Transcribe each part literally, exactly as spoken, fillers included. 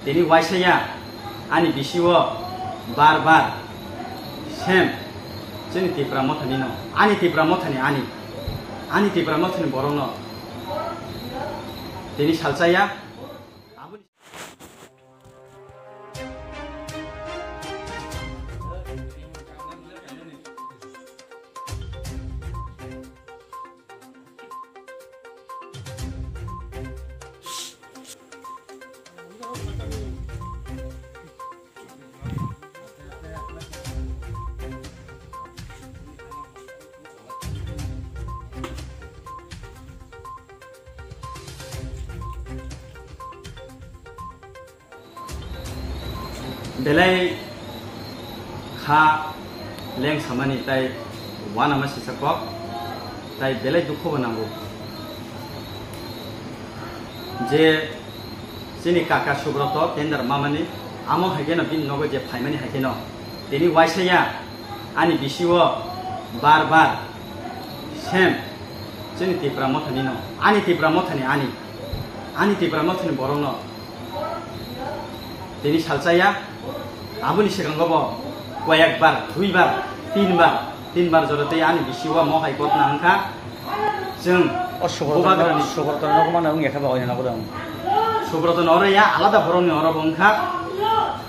Tini waisa ya, ani bisi o bar bar sem chini Tipra Mothani no, ani Tipra Mothani, ani, ani Tipra Mothani borok no tini salsa ya. Aboni Belai kha leng samani tai uanama sisa kok, tai belai dukho bo nango. Je chini kaka Subroto tender mamani, amo hai kheno bini nogo je phaimani hai kheno, tini waisa ya, ani bisi o bar bar sem chini Tipra Mothani no, ani Tipra Mothani, ani, ani Tipra Mothani borok no tini salsa ya. Aboni swkango bo koyek bar, dui bar, tin bar, tin bar jora tei ani bisi o mo hai gotna wngkha. Chwng o Subroto, Bubagrani Subroto no mano wngya khe ba oina nogo dong. Subroto no oro ya, alada borok ni oro bo wngkha.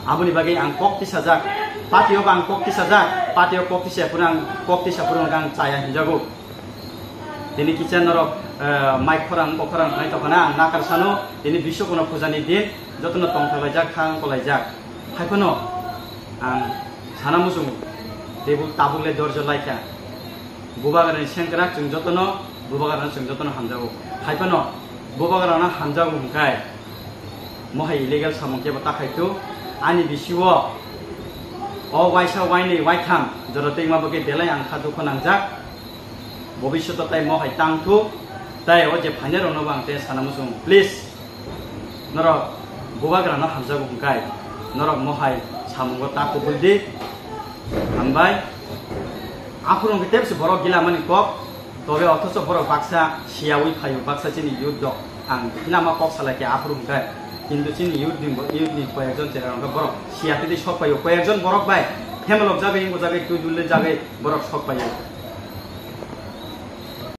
Aboni bagwi ang kok tisajak, party o bo ang kok tisajak, party o kok tisa phuru ang, kok tisa phuru ang chaya hinjago. Tini kisa norok, eh, mai khorang, bo khorang hnai tongkhana, ang nakar sano, tini Biswakorma puja ni din, jotono tongthok laijak, khang kolaijak. Haiphano ang sana muchungo, tebuk tabuk le dorjo laikha. Bubagrani sengkrak chwng jotono, Bubagrano chwng jotono hamjago. Haiphano Bubagrano hamjago hwnkhe, mohai illegal samung kebo ta khai tu, ani bisi o, o waisa, wainwi, waitham jora tengma bagwi belai ang kha dukho nangjak. Bobisyoto tai mohai tang thu, tai o je phainai rokno bo ang te sana muchung, please, norok Bubagrano hamjago hwnkhe, norok mohai samungo ta kubul di. Hambai. Aphuru hwnkhe tebse borok gila mani kok, tobe othocho borok baksa siyawi phaio, baksa chini youth rok. Ang gila ma kok salai khe aphuru hwnkhe, kintu chini youth ni, youth ni koyekjon chera hwnkhe borok siya tei sok phaio, koyekjon borok bai phemalok jagwi, wngbo jagwi, twi dulwi jagwi borok sok phaio.